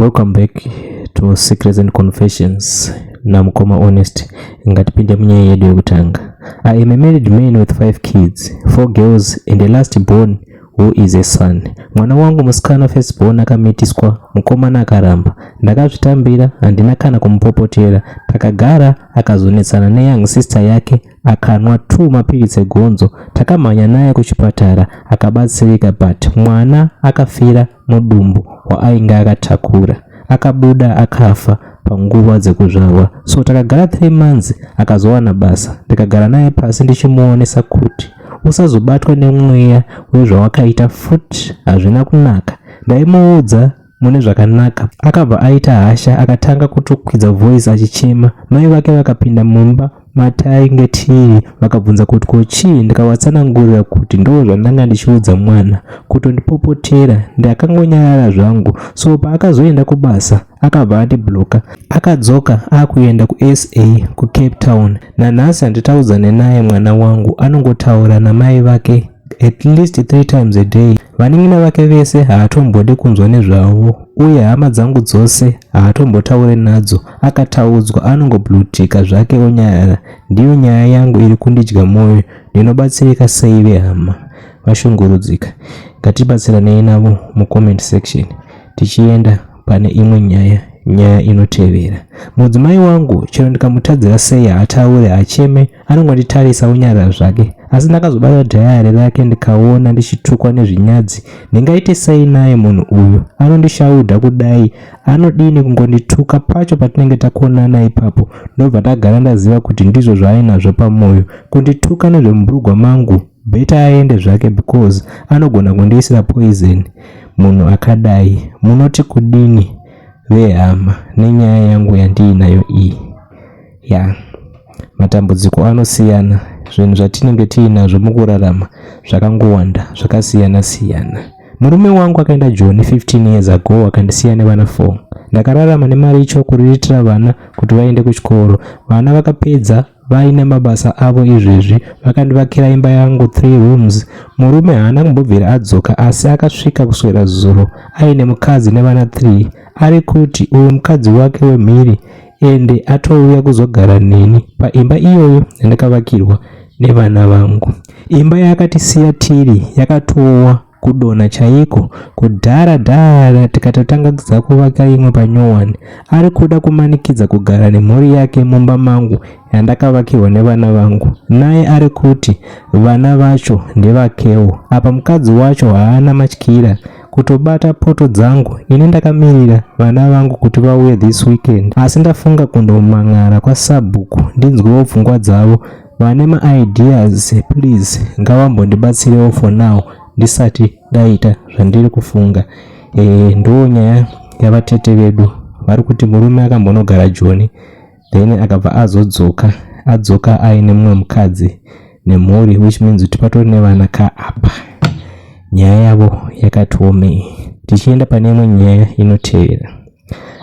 Welcome back to Secrets and Confessions namukoma Honest. Ngatipinde munyaya yedu yekutanga. I am a married man with five kids, four girls and a last born who is a son. Mwana wangu musikana first born akamitiswa, mukomana akaramba. Ndakazvitambira, handina kana kumupopotera. Takagara, akazonetsana neyoung sister yake, akanwa 2 mapiritsi egonzo. Takamhanya naye kuchipatara akabatsirika, but mwana akafira mudumbu waainge akatakura. Akabuda akafa panguva dzekuzvarwa. So takagara 3 months, akazowana basa. Ndikagara naye pasi ndichimuonesa kuti usazobatwa nemweya wezvawakaita futi, hazvina kunaka. Ndaimuudza mune zvakanaka. Akabva aita hasha, akatanga kutokwidza voice achichema. Mai vake vakapinda mumba matainge tiri, vakabvunza kuti ko chii. Ndikavatsanangurira kuti ndo zvandanga ndichiudza mwana, kutondipopotera. Ndakangonyarara zvangu. So paakazoenda kubasa akabva andibloka. Akadzoka akuenda kuSA, kuCape Town. Nanhasi handitaudzane naye. Mwana wangu anongotaura namai vake at least three times a day. Vanin'ina vake vese haatombodi kunzwa nezvavo, uye hama dzangu dzose haatombotauri nadzo. Akataudzwa anongoblutika zvake onyarara. Ndiyo nyaya yangu iri kundidya mwoyo. Ndinobatsirika sei vehama vashungurudzika? Ngatibatsiranei navo mucomment section. Tichienda pane imwe nyaya, nyaya inotevera. Mudzimai wangu, chero ndikamutadzira sei, haataure, acheme, anongonditarisa onyarara zvake. Asi ndakazobata diary rake ndikaona ndichitukwa nezvinyadzi. Ndingaite sei naye munhu uyu anondishaudha kudai? Anodini kungondituka pacho patinenge takonana ipapo? Ndobva ndagara ndaziva kuti ndizvo zvaainazvo pamwoyo, kundituka nezvemubhurugwa mangu. Better aende zvake because anogona kundiisira poison munhu akadai. Munoti kudini vehama nenyaya yangu yandiinayo iyi? Ya, matambudziko anosiyana. Zvinhu zvatinenge tiinazvo mukurarama zvakangowanda, zvakasiyana siyana. Murume wangu akaenda Joni 15 years ago, akandisiya nevana 4. Ndakararama nemari icho kuriritira vana kuti vaende kuchikoro. Vana vakapedza, vaine mabasa avo izvezvi. Vakandivakira imba yangu, 3 rooms. Murume haana kumbobvira adzoka, asi akasvika kuswera zuro aine mukadzi nevana 3. Ari kuti uyu mukadzi wake wemhiri, ende atouya kuzogara neni paimba iyoyo yandakavakirwa nevana vangu. Imba yaakatisiya tiri yakatowa kudonha chaiko kudhara dhara, tikatotanga kudza kuvaka imwe panyowani. Ari kuda kumanikidza kugara nemhuri yake mumba mangu yandakavakirwa nevana vangu. Naye ari kuti vana vacho ndevakewo. Apa mukadzi wacho haana matyira, kutobata poto dzangu. Ini ndakamirira vana vangu kuti vauye this weekend, asi ndafunga kundomang'ara kwasabhuku ndinzwewo pfungwa dzavo. Vane maideas, please ngavambondibatsirewo for now ndisati ndaita zvandiri kufunga. Ndo nyaya yavatete vedu. Vari kuti murume akambonogara Joni, then akabva azodzoka, adzoka aine mumwe mukadzi nemhuri, which means kuti patori nevana ka apa. Nyaya yavo yakatiomei. Tichienda pane imwe nyaya inotevera.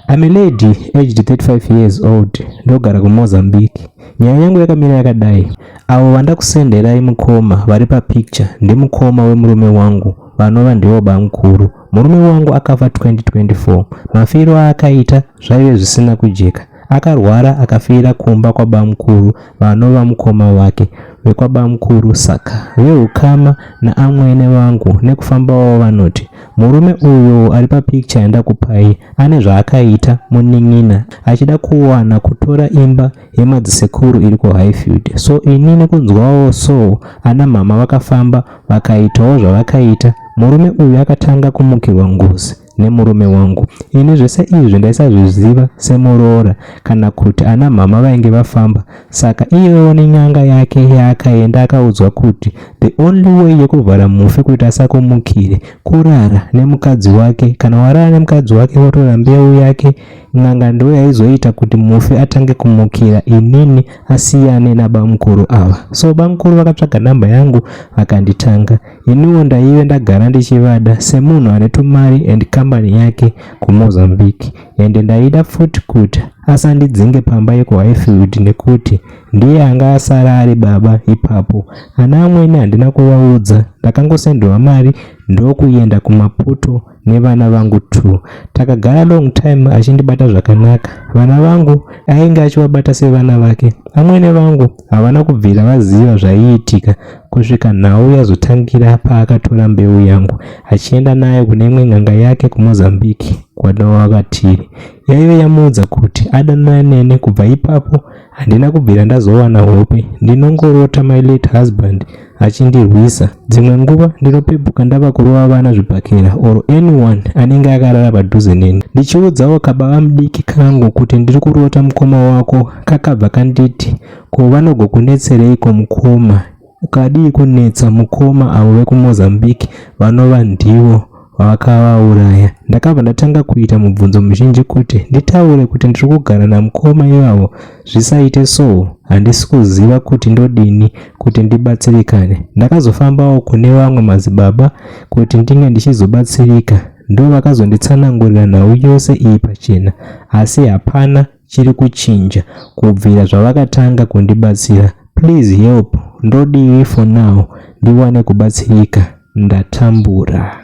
I'm a lady aged 35 years old, ndogara kuMozambique. Nyaya yangu yakamira yakadai. Avo vandakusenderai mukoma vari papicture ndimukoma wemurume wangu, vanova ndivo bamukuru. Murume wangu akafa 2024. Mafiro aakaita zvaive zvisina kujeka. Akarwara, akafira kumba kwabamukuru, vanova mukoma wake vekwabamukuru. Saka veukama naamwene vangu nekufambawo vanoti murume uyo ari papicture yandakupai ane zvaakaita munin'ina achida kuwana kutora imba yemadzisekuru iri kuHighfield. So inini kunzwawo so, ana mama vakafamba vakaitawo zvavakaita. Murume uyu akatanga kumukirwa ngozi nemurume wangu. Ini zvese izvi ndaisazviziva semuroora, kana kuti ana mama vainge vafamba. Saka iyewo nenyanga yake yaakaenda, akaudzwa kuti the only way yekuvhara mufi kuti asakumukire kurara nemukadzi wake. Kana warara nemukadzi wake, wotora mbeu yake, n'anga ndo yaizoita kuti mufi atange kumukira inini, asiyane nabamukuru ava. So bamukuru vakatsvaga namba yangu, vakanditanga. Iniwo ndaive ndagara ndichivada semunhu ane tumari and kambani yake kuMozambique, ende ndaida futi kuti asandidzinge pamba yekuHighfield nekuti ndiye anga asara ari baba ipapo. Ana amweni handina kuvaudza, ndakangosenderwa mari ndokuenda kuMaputo. nevana vangu 2. Takagara long time achindibata zvakanaka. Vana vangu ainge achivabata sevana vake. Amwene vangu havana kubvira vaziva zvaiitika kusvika nhau yazotangira paakatora mbeu yangu achienda nayo kune imwe n'anga yake kuMozambique kwadawakatiri. Yaive yamuudza kuti adanana neni. Kubva ipapo handina kubvira ndazowana hope. Ndinongorota my late husband achindirwisa. Dzimwe nguva ndinopepuka ndava kurova vana zvibhakera or anyone anenge akarara padhuze neni. Ndichiudzawo kababa mudiki kangu kuti ndiri kurota mukoma wako, kakabva kanditi, "Ko vanogokunetsereiko mukoma?" Kadii kunetsa mukoma avo vekuMozambique vanova ndivo vakavauraya? Ndakabva ndatanga kuita mubvunzo muzhinji kuti nditaure kuti ndiri kugara namukoma ivavo zvisaite so. Handisi kuziva kuti ndodini kuti ndibatsirikane. Ndakazofambawo kune vamwe madzibaba kuti ndinge ndichizobatsirika, ndo vakazonditsanangurira nhau yose iyi pachena, asi hapana chiri kuchinja kubvira zvavakatanga kundibatsira. Please help, ndodii for now ndiwane kubatsirika? Ndatambura.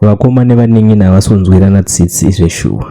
Vakoma nevanin'ina havasonzwirana tsitsi zveshuwa.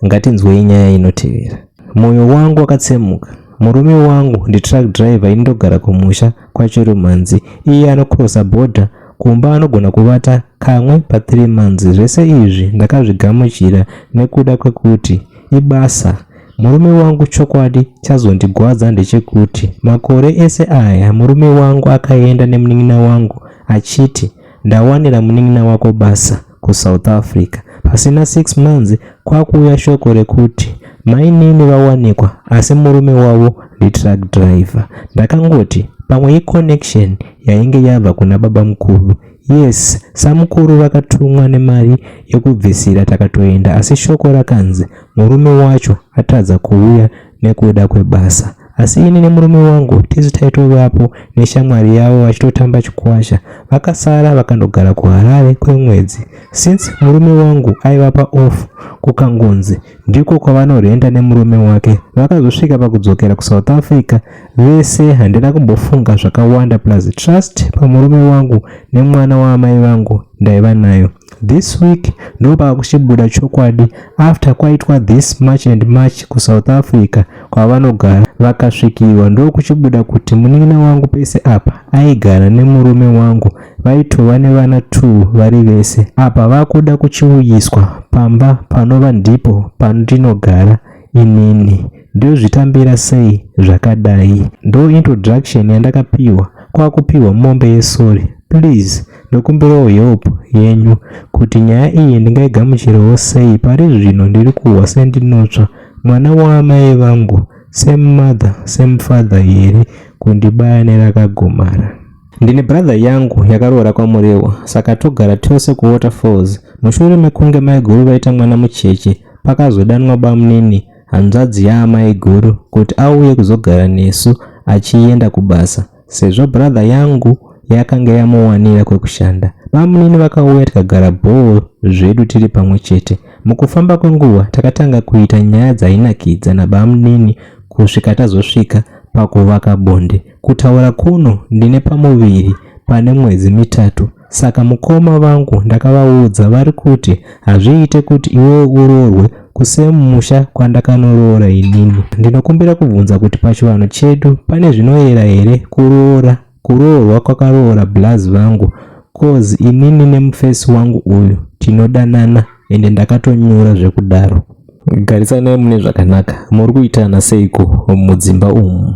Ngatinzwei nyaya inotevera. Mwoyo wangu wakatsemuka. Murume wangu nditruck driver, ini ndogara kumusha kwaChirumanzi. Iye anocrossa border kumba, anogona kuvata kamwe pa3 months. Zvese izvi ndakazvigamuchira nekuda kwekuti ibasa. Murume wangu, chokwadi chazondigwadza ndechekuti makore ese aya murume wangu akaenda nemunin'ina wangu achiti, "Ndawanira munin'ina wako basa kuSouth Africa." Pasina 6 months kwakuuya shoko rekuti mainini vawanikwa, asi murume wavo nditruck driver. Ndakangoti pamwe iconnection yainge yabva kuna baba mukuru. Yes, samukuru vakatumwa nemari yekubvisira, takatoenda, asi shoko rakanzi murume wacho atadza kuuya nekuda kwebasa. Asi ini nemurume wangu tisi taitovapo neshamwari yavo vachitotamba chikwasha. Vakasara vakandogara kuHarare kwemwedzi since murume wangu aiva paoff. Kukangonzi ndiko kwavanorenda nemurume wake. Vakazosvika pakudzokera kuSouth Africa vese. Handina kumbofunga zvakawanda, plus trust pamurume wangu nemwana waamai vangu ndaiva nayo. This week ndopaakuchibuda chokwadi after kwaitwa this much and much kuSouth Africa kwavanogara. Vakasvikirwa, ndokuchibuda kuti munin'ina wangu pese apa aigara nemurume wangu, vaitova nevana 2 vari vese. Apa vakuda kuchiuyiswa pamba panova ndipo pandinogara inini. Ndozvitambira sei zvakadai? Ndo introduction yandakapiwa, kwakupiwa mombe yesorry. Please, ndokumbirawo help yenyu kuti nyaya iyi ndingaigamuchirawo sei. Pari zvino ndiri kuhwa sendinotsva. Mwana waamai vangu, same mother same father here kundibaya nerakagomara? Ndine brother yangu yakaroora kwaMurewa, saka togara tose kuWaterfalls. Mushure mekunge maiguru vaita mwana mucheche, pakazodanwa bamunini, hanzvadzi yaamai guru, kuti auye kuzogara nesu achienda kubasa, sezvo brother yangu yakanga yamuwanira kwekushanda. Bamunini vakauya, tikagara bhoo zvedu tiri pamwe chete. Mukufamba kwenguva takatanga kuita nyaya dzainakidza nabamunini kusvika tazosvika pakuvaka bonde. Kutaura kuno ndine pamuviri pane mwedzi 3. Saka mukoma vangu ndakavaudza, vari kuti hazviite kuti iwewe uroorwe kusemusha kwandakanoroora inini. Ndinokumbira kubvunza kuti pachivanhu chedu pane zvinoyera here kuroora kuroorwa kwakaroora blaz vangu? Cause inini nemufesi wangu uyu tinodanana, ende ndakatonyura zvekudaro. Garisanai mune zvakanaka. Muri kuitana seiko mudzimba umu?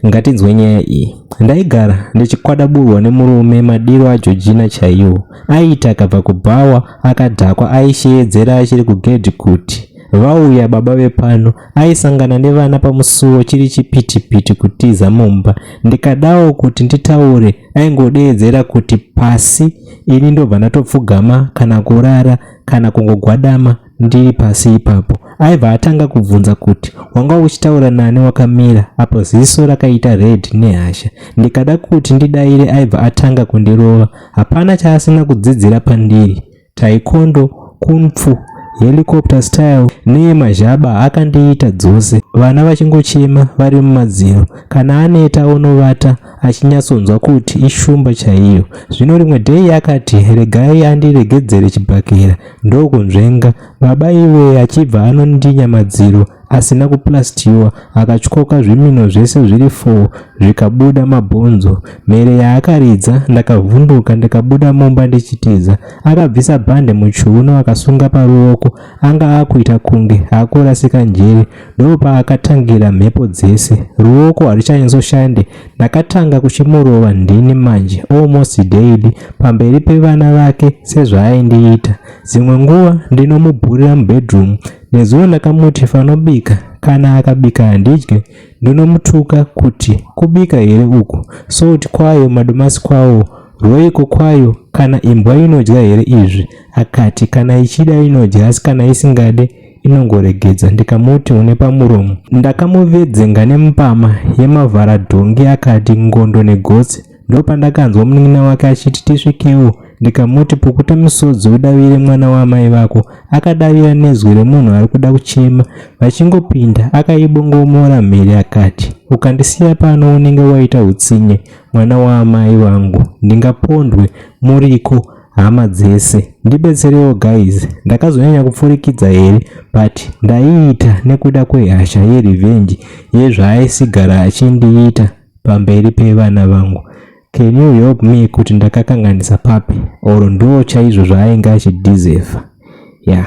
Ngatinzwe nyaya iyi. Ndaigara ndichikwadaburwa nemurume madiro aGeorgina chaiwo. Aiti akabva kubhawa akadhakwa, aisheedzera achiri kugedhi kuti, "Vauya baba vepano." Aisangana nevana pamusuwo chiri chipitipiti kutiza mumba. Ndikadawo kuti nditaure, aingodeedzera kuti, "Pasi." Ini ndobva ndatopfugama kana kurara kana kungogwadama ndiri pasi ipapo. Aibva atanga kubvunza kuti, "Wanga uchitaura nani wakamira apo?" Ziso rakaita red nehasha. Ndikada kuti ndidaire, aibva atanga kundirova. Hapana chaasina kudzidzira pandiri: taekwondo, kung fu. Helicopter style neyemazhaba akandiita dzose, vana vachingochema vari mumadziro. Kana aneta onovata achinyatsonzwa kuti ishumba chaiyo. Zvino rimwe day akati regai andiregedzere chibhakera ndokunzvenga. Baba iwe achibva anondinya madziro asina kuplastiwa akatyoka zvimino zvese zviri 4 zvikabuda mabhonzo. Mhere yaakaridza ndakavhunduka ndikabuda mumba ndichitiza. Akabvisa bhande muchiuno akasunga paruoko anga akuita kunge akurasika njere ndopaakatangira mhepo dzese. Ruoko haruchanyatsoshande ndakatanga kuchimurova ndini manje almost daily pamberi pevana vake sezvaaindiita. Dzimwe nguva ndinomubhurira mubedroom. Nezuro ndakamuti fanobika kana akabika handidye ndinomutuka kuti kubika here uku salt kwayo madomasi kwawo roiko kwayo kana imbwa inodya here izvi akati kana ichida inodya asi kana isingade inongoregedza ndikamuti une pamuromo ndakamuvedzenga nemupama yemavharadhongi akati ngondo negotsi ndopandakanzwa munin'ina wake achiti tisvikewo ndikamuti pukuta misodzi udavire mwana waamai vako akadavira nezwi remunhu ari kuda kuchema vachingopinda akaibongomora mhiri akati ukandisiya pano unenge waita utsinye mwana waamai vangu ndingapondwe muriko hama dzese ndibetserewo guys ndakazonyanya kupfurikidza here but ndaiita nekuda kwehasha yerevenge yezvaaisigara achindiita pamberi pevana vangu can you help me kuti ndakakanganisa papi or ndo chaizvo zvaainge achideserva yeah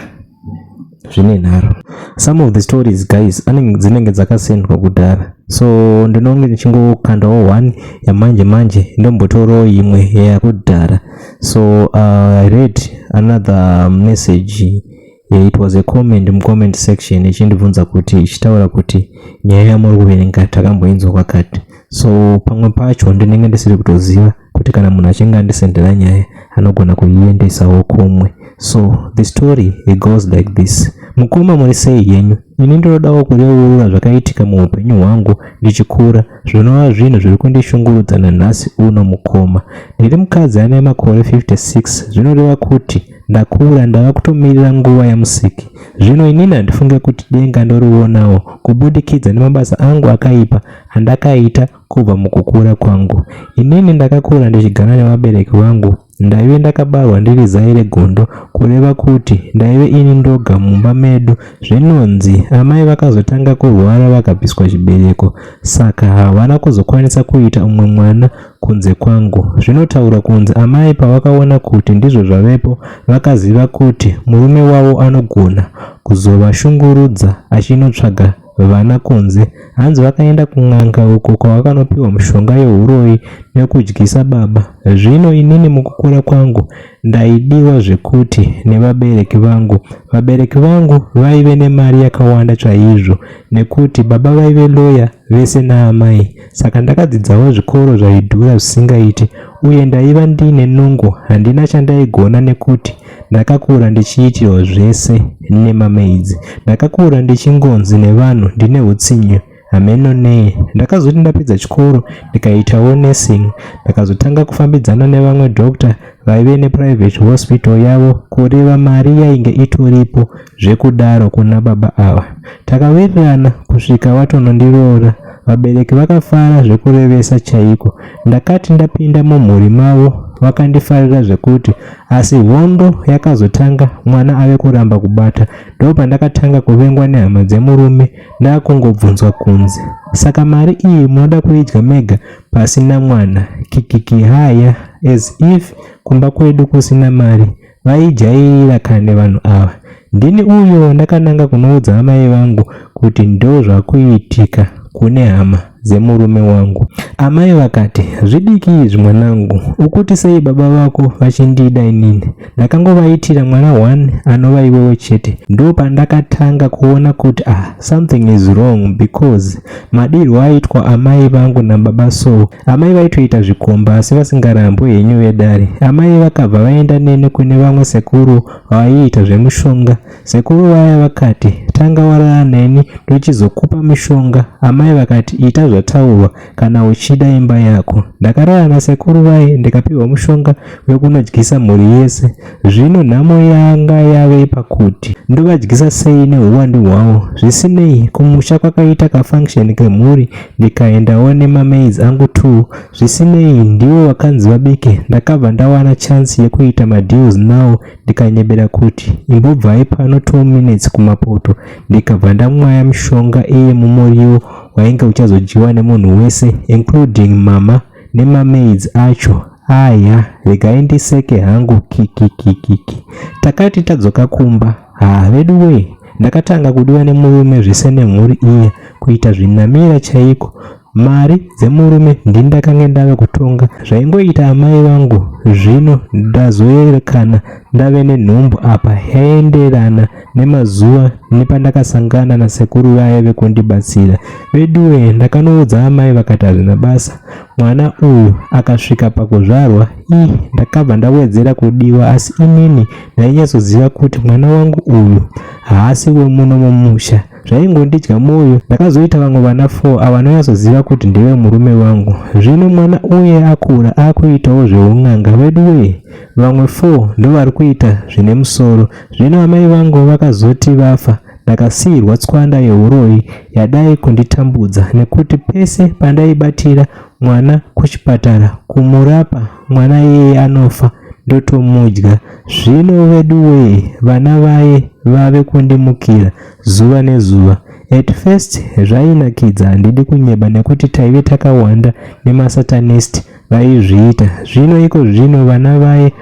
zvine nharo some of the stories guys anenge dzinenge dzakasendwa kudhara so ndinonge ndichingokandawo one yamanje manje ndombotorawo imwe yakudhara so I read another message yeah, it was a comment mucomment section ichindibvunza kuti ichitaura kuti nyaya yamuri kuverenga takamboinzwa kwakati so pamwe pacho ndinenge ndisiri kutoziva kuti kana munhu achinge andisendera nyaya anogona kuiendesawo kumwe so the story it goes like this mukoma muri sei yenyu ini ndinodawo kureurura zvakaitika muupenyu hwangu ndichikura zvinova zvinhu zviri kundishungurudza nanhasi uno mukoma ndiri mukadzi ane makore 56 zvinoreva kuti ndakura ndava kutomirira nguva yamusiki zvino inini handifunge kuti denga ndorionawo kubudikidza nemabasa angu akaipa andakaita kubva mukukura kwangu inini ndakakura ndichigara nevabereki vangu ndaive ndakabarwa ndiri zai regondo kureva kuti ndaive ini ndoga mumba medu zvinonzi amai vakazotanga kurwara vakabviswa chibereko saka havana kuzokwanisa kuita umwe mwana kunze kwangu zvinotaurwa kunzi amai pavakaona kuti ndizvo zvavepo vakaziva kuti murume wavo anogona kuzovashungurudza achinotsvaga vana kunze hanzi vakaenda kun'anga uko kwavakanopiwa mishonga yeuroyi nekudyisa baba zvino inini mukukura kwangu ndaidiwa zvekuti nevabereki vangu vabereki vangu vaive nemari yakawanda chaizvo nekuti baba vaive loya vese naamai saka ndakadzidzawo zvikoro zvaidhura zvisingaiti uye ndaiva ndine nungo handina chandaigona nekuti ndakakura ndichiitirwa zvese nemamaids ndakakura ndichingonzi nevanhu ndine utsinye hameno nei ndakazoti ndapedza chikoro ndikaitawo nursing ndakazotanga kufambidzana nevamwe doctor vaive neprivate hospital yavo kureva mari yainge itoripo zvekudaro kuna baba ava takawirirana kusvika vatonondiroora vabereki vakafara zvekurevesa chaiko ndakati ndapinda mumhuri mavo vakandifarira zvekuti asi hondo yakazotanga mwana ave kuramba kubata ndopandakatanga kuvengwa nehama dzemurume ndakungobvunzwa kunzi saka mari iyi munoda kuidya mega pasina mwana kikiki haya as if kumba kwedu kusina mari vaijairira kane vanhu ava ndini uyo ndakananga kunoudza amai vangu kuti ndo zvakuitika kune hama dzemurume wangu amai vakati zvidiki izvi mwanangu ukuti sei baba vako vachindida inini ndakangovaitira mwana one anova iwewe chete ndo pandakatanga kuona kuti ah something is wrong because madirwo aitwa amai vangu nababa so amai vaitoita zvikomba asi vasingarambwe henyu vedare amai vakabva vaenda neni kune vamwe sekuru vaiita zvemushonga sekuru vaya vakati tanga warara neni ndochizokupa mishonga amai vakati ita zvataurwa kana uchida imba yako. Ndakarara nasekuru vaye ndikapiwa mushonga wekunodyisa mhuri yese. Zvino nhamo yanga yave pakuti ndovadyisa sei nehuwandu hwavo. Zvisinei, kumusha kwakaita kafunction kemhuri ndikaendawo nemamaids angu two. Zvisinei, ndivo vakanzi vabike. Ndakabva ndawana chance yekuita madeals nawo ndikanyebera kuti imbobvai pano 2 minutes kumapoto, ndikabva ndamwaya mishonga iye mumuriwo wainge uchazodyiwa nemunhu wese, including mama nemamaids acho. Aya, regai ndiseke hangu, kikikikiki. Takati tadzoka kumba, ha, vedu wee, ndakatanga kudiwa nemurume zvese nemhuri iya, kuita zvinamira chaiko. Mari dzemurume ndindakange ndave kutonga, zvaingoita amai vangu. Zvino ndazoerekana ndave nenhumbu, apa yaenderana nemazuva nepandakasangana nasekuru vaya vekundibatsira. Veduwe, ndakanoudza amai, vakati hazvina basa. Mwana uyu akasvika pakuzvarwa, ii, ndakabva ndawedzera kudiwa, asi inini ndainyatsoziva kuti mwana wangu uyu haasi wemuno mumusha. Zvaingondidya mwoyo. Ndakazoita vamwe vana 4 ava vanonyatsoziva kuti ndewe murume wangu. Zvino mwana uye akura, akuitawo zveun'anga. Veduwe, vamwe 4 ndovari kuita zvine musoro. Zvino amai vangu vakazoti vafa, ndakasiyirwa tswanda yeuroyi yadai kunditambudza, nekuti pese pandaibatira mwana kuchipatara kumurapa, mwana iyeye anofa, ndotomudya. Zvino veduwee, vana vaye vave kundimukira zuva nezuva. At first zvainakidza, handidi kunyeba, nekuti taive takawanda nemasatanist vaizviita. Zvino iko zvino vana vaye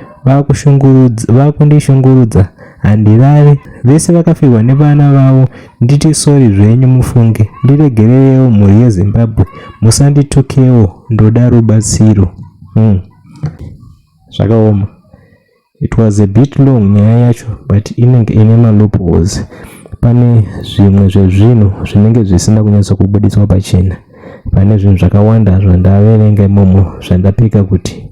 vakundishungurudza, handirare. Vese vakafirwa nevana vavo, nditi sorry zvenyu mufunge. Ndiregererewo, mhuri yeZimbabwe, musanditukewo, ndoda rubatsiro. Zvakaoma. It was a bit long nyaya yacho, but inenge ine maloopholes. Pane zvimwe zvezvinhu zvinenge zvisina kunyatsokubudiswa pachena. Pane zvinhu zvakawanda zvandaverenga imomo zvandapika kuti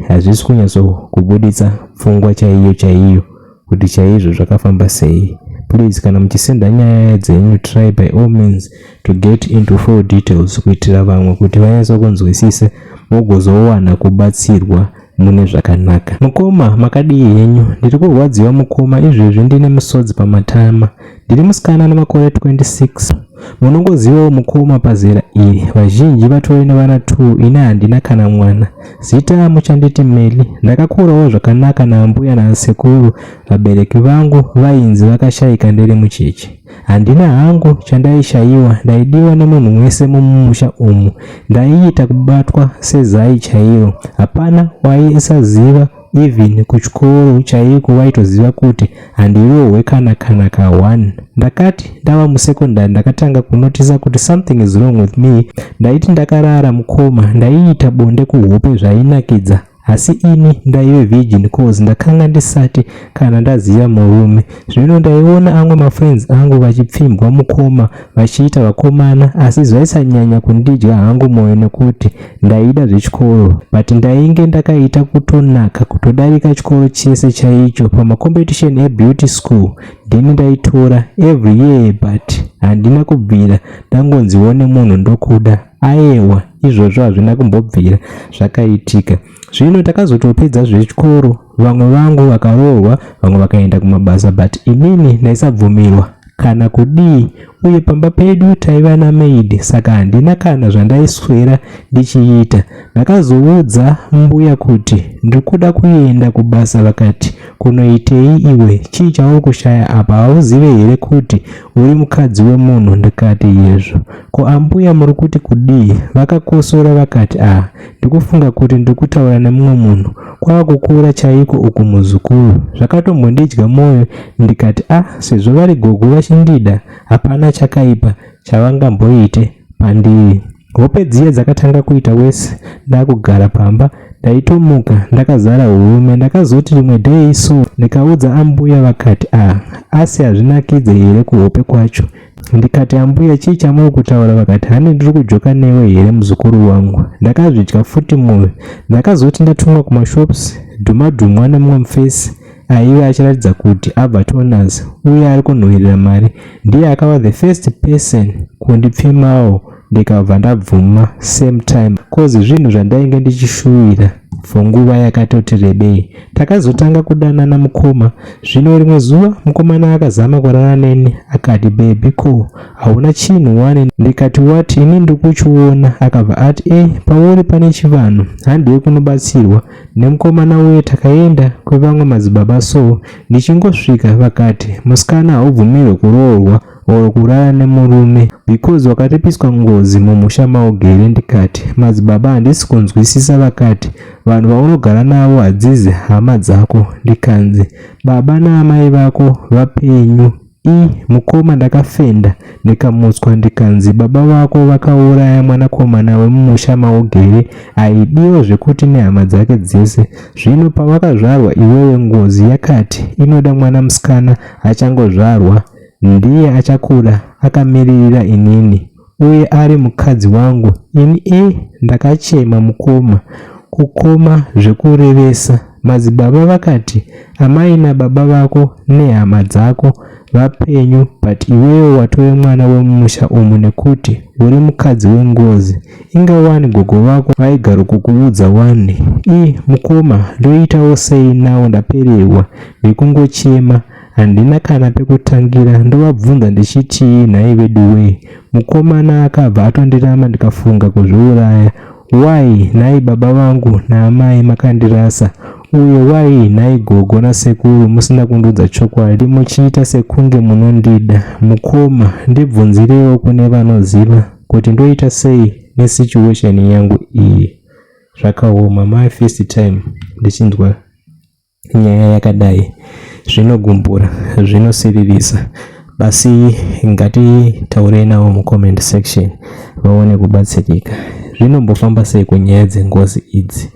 hazvisi kunyatsokubuditsa pfungwa chaiyo chaiyo kuti chaizvo zvakafamba sei. Please, kana muchisenda nyaya dzenyu, try by all means to get into full details kuitira vamwe kuti vanyatsokunzwisise, mugozowana kubatsirwa mune zvakanaka. Mukoma, makadii henyu? Ndiri kurwadziwa mukoma, izvezvi ndine musodzi pamatama. Ndiri musikana nemakore 26. Munongozivawo mukoma, pazera iri vazhinji vatori nevana 2, ini handina kana mwana. Zita muchanditi Meli. Ndakakurawo zvakanaka naambuya nasekuru. Vabereki vangu vainzi vakashayika ndiri mucheche. Handina hangu chandaishayiwa, ndaidiwa nemunhu wese mumusha umu. Ndaiita kubatwa sezai chairo, hapana waisaziva. Even kuchikoro chaiko vaitoziva kuti handirohwe kana ka1. Ndakati ndava musekondari, ndakatanga kunotisa kuti something is wrong with me. Ndaiti ndakarara mukoma, ndaiita bonde kuhope zvainakidza, asi ini ndaive virgin, cause ndakanga ndisati kana ndaziva murume. Zvino ndaiona amwe mafriends angu vachipfimbwa mukoma, vachiita vakomana, asi zvaisanyanya kundidya hangu mwoyo nekuti ndaida zvechikoro. But ndainge ndakaita kutonaka kutodarika chikoro chese chaicho. Pamacompetition ebeauty school ndini ndaitora every year, but handina kubvira ndangonziwo nemunhu ndokuda. Ayewa, izvozvo hazvina kumbobvira zvakaitika. Zvino takazotopedza zvechikoro, vamwe vangu vakaroorwa, vamwe vakaenda kumabasa, but inini ndaisabvumirwa kana kudii. Uye pamba pedu taiva namaid, saka handina kana zvandaiswera ndichiita. Ndakazoudza mbuya kuti ndiri kuenda kubasa. Vakati, "Kunoitei iwe? Chii chauri kushaya apa? Hauzive here kuti uri mukadzi wemunhu?" Ndikati, "Yezvo, ko ambuya muri kuti kudii?" Vakakosora vakati, "Ah, ndikufunga kuti ndiri kutaura nemumwe munhu. Kwava kukura chaiko uku, muzukuru." Zvakatombondidya mwoyo. Ndikati, "Ah, sezvo vari gogo vachindida, hapana chakaipa chavangamboite pandiri." Hope dziya dzakatanga kuita wese. Ndakugara pamba, ndaitomuka ndakazara urume. Ndakazoti rimwe day so ndikaudza ambuya, vakati, "Ah, asi hazvinakidze here kuhope kwacho?" Ndikati, "Ambuya, chii chamuri kutaura?" Vakati, "Hani ndiri kujoka newe here, muzukuru wangu?" Ndakazvidya futi mwoyo. Ndakazoti ndatumwa kumashops, dhumadhumwa nemumwe mufesi aive achiratidza kuti abva tonas uye ari kunhuhwirira mari. Ndiye akava the first person kundipfimawo. Ndikabva ndabvuma same time cause zvinhu zvandainge ndichishuwira for nguva yakatoti rebei. Takazotanga kudanana mukoma. Zvino rimwe zuva mukomana akazama kurara neni akati baby ko hauna chinhu wani ndikati what ini ndikuchiona akabva ati e pauri pane chivanhu handei kunobatsirwa nemukomana uye takaenda kwevamwe madzibaba so ndichingosvika vakati musikana haubvumirwe kuroorwa or kurara nemurume because wakaripiswa ngozi mumusha maugere ndikati madzibaba handisi kunzwisisa vakati vanhu vaunogara navo hadzizi hama dzako ndikanzi baba naamai vako vapenyu i mukoma ndakafenda ndikamutswa ndikanzi baba vako vakauraya mwanakomana wemumusha maugere aidiwa zvekuti nehama dzake dzese zvino pawakazvarwa iwewe ngozi yakati inoda mwana musikana achangozvarwa ndiye achakura akamiririra inini uye ari mukadzi wangu ini e ndakachema mukoma kukoma zvekurevesa madzibaba vakati amai nababa vako nehama dzako vapenyu but iwewe watove mwana wemumusha umu nekuti uri mukadzi wengozi inga wani gogo vako vaigaro kukuudza wani i mukoma ndoitawo sei nawo ndapererwa nekungochema handina kana pekutangira ndovabvunza ndichitii nhai veduwee mukomana akabva atondiramba ndikafunga kuzviuraya why nhai baba vangu naamai makandirasa uye why nhai gogo nasekuru musina kundiudza chokwadi muchiita sekunge munondida mukoma ndibvunzirewo kune vanoziva kuti ndoita sei nesituation yangu iyi zvakaoma my first time ndichinzwa nyaya yakadai zvinogumbura zvinosiririsa basi ngatitaurei navo mucomment section vaone kubatsirika zvinombofamba sei kunyaya dzengozi idzi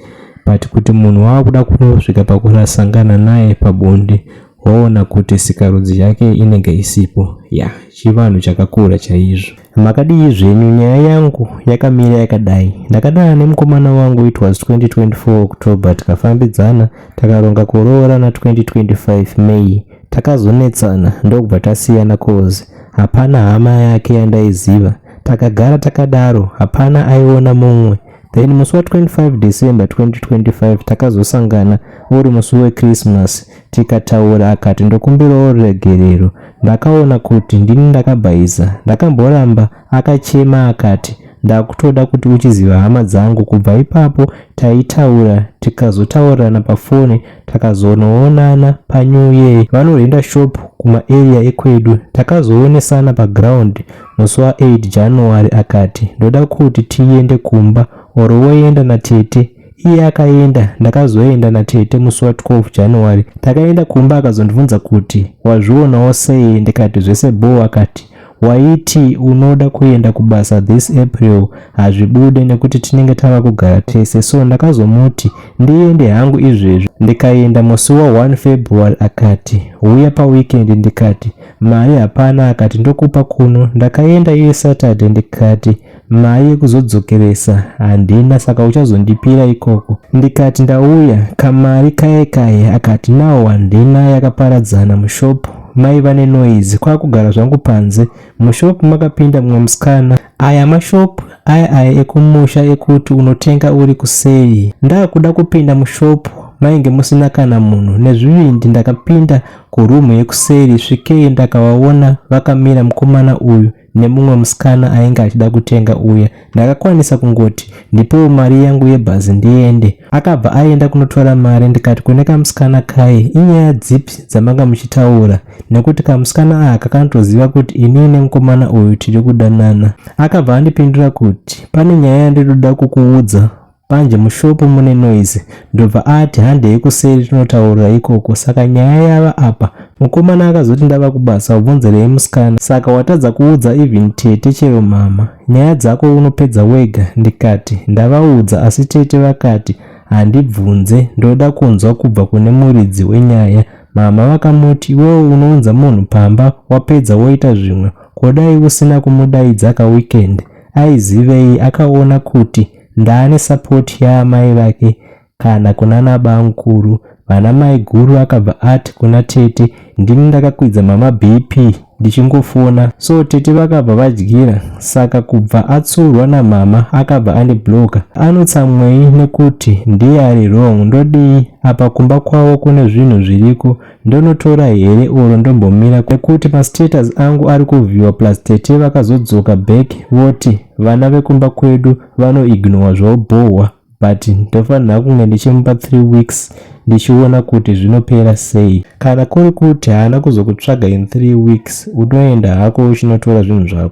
but kuti munhu wava kuda kunosvika pakurasangana naye pabonde waona kuti sikarudzi yake inenge isipo ya chivanhu chakakura chaizvo makadii zvenyu nyaya yangu yakamira yakadai ndakadana nemukomana wangu it was 2024 October tikafambidzana takaronga kuroora na2025 May takazonetsana ndokubva tasiyana cause hapana hama yake yandaiziva takagara takadaro hapana aiona mumwe then musi wa25 December 2025 takazosangana uri musi wechristmas tikataura akati ndokumbirawo ruregerero ndakaona kuti ndini ndakabhaisa ndakamboramba akachema akati ndakutoda kuti uchiziva hama dzangu kubva ipapo taitaura tikazotaurirana pafoni takazonoonana panew year vanorenda shop kumaarea ekwedu takazoonesana paground musi wa8 January akati ndoda kuti tiende kumba or woenda natete iye akaenda ndakazoenda natete musi wa12 January takaenda kumba akazondibvunza kuti wazvionawo sei ndikati zvese bo akati waiti unoda kuenda kubasa this April hazvibude nekuti tinenge tava kugara tese so ndakazomuti ndiende hangu izvezvi ndikaenda musi wa1 February akati uya paweekend ndikati mari hapana akati ndokupa kuno ndakaenda iye Saturday ndikati mari yekuzodzokeresa handina saka uchazondipira ikoko ndikati ndauya kamari kaye kaye akati nawo handina yakaparadzana mushop maiva nenoise kwakugara zvangu panze mushop makapinda mumwe musikana aya mashop aya aya ekumusha ekuti unotenga uri kuseri ndakuda kupinda mushop mainge musina kana munhu nezvivindi ndakapinda kuroom yekuseri svikei ndakavaona vakamira mukomana uyu nemumwe musikana ainge achida kutenga uya ndakakwanisa kungoti ndipewo mari yangu yebhazi ndiende akabva aenda kunotora mari ndikati kune kamusikana kaye inyaya dzipi dzamanga muchitaura nekuti kamusikana aka kanotoziva kuti inini nemukomana uyu tiri kudanana akabva andipindura kuti pane nyaya yandinoda kukuudza panje mushop mune noise ndobva ati handei kuseri tinotaurira ikoko saka nyaya yava apa mukomana akazoti ndava kubasa ubvunzerei musikana saka watadza kuudza even tete chero mama nyaya dzako unopedza wega ndikati ndavaudza asi tete vakati handibvunze ndoda kunzwa kubva kune muridzi wenyaya mama vakamuti iwewe unounza munhu pamba wapedza woita zvimwe kodai usina kumudaidza kaweekend aizivei akaona kuti ndaane support yaamai vake kana kunana bamukuru. Vana mai guru akabva ati kuna tete, "Ndini ndakakwidza mama BP ndichingofona." So tete vakabva vadyira. Saka kubva atsurwa namama, akabva andibloka. Anotsamwei nekuti ndiye ari wrong? Ndodii apa? Kumba kwavo kune zvinhu zviriko. Ndonotora here or ndombomira, nekuti mastatus angu ari kuvhiwa? Plus tete vakazodzoka back voti vana vekumba kwedu vanoignora zvobhohwa, but ndofanira kunge ndichimupa 3 weeks ndichiona kuti zvinopera sei. Kana kuri kuti haana kuzokutsvaga in 3 weeks, unoenda hako uchinotora zvinhu zvako.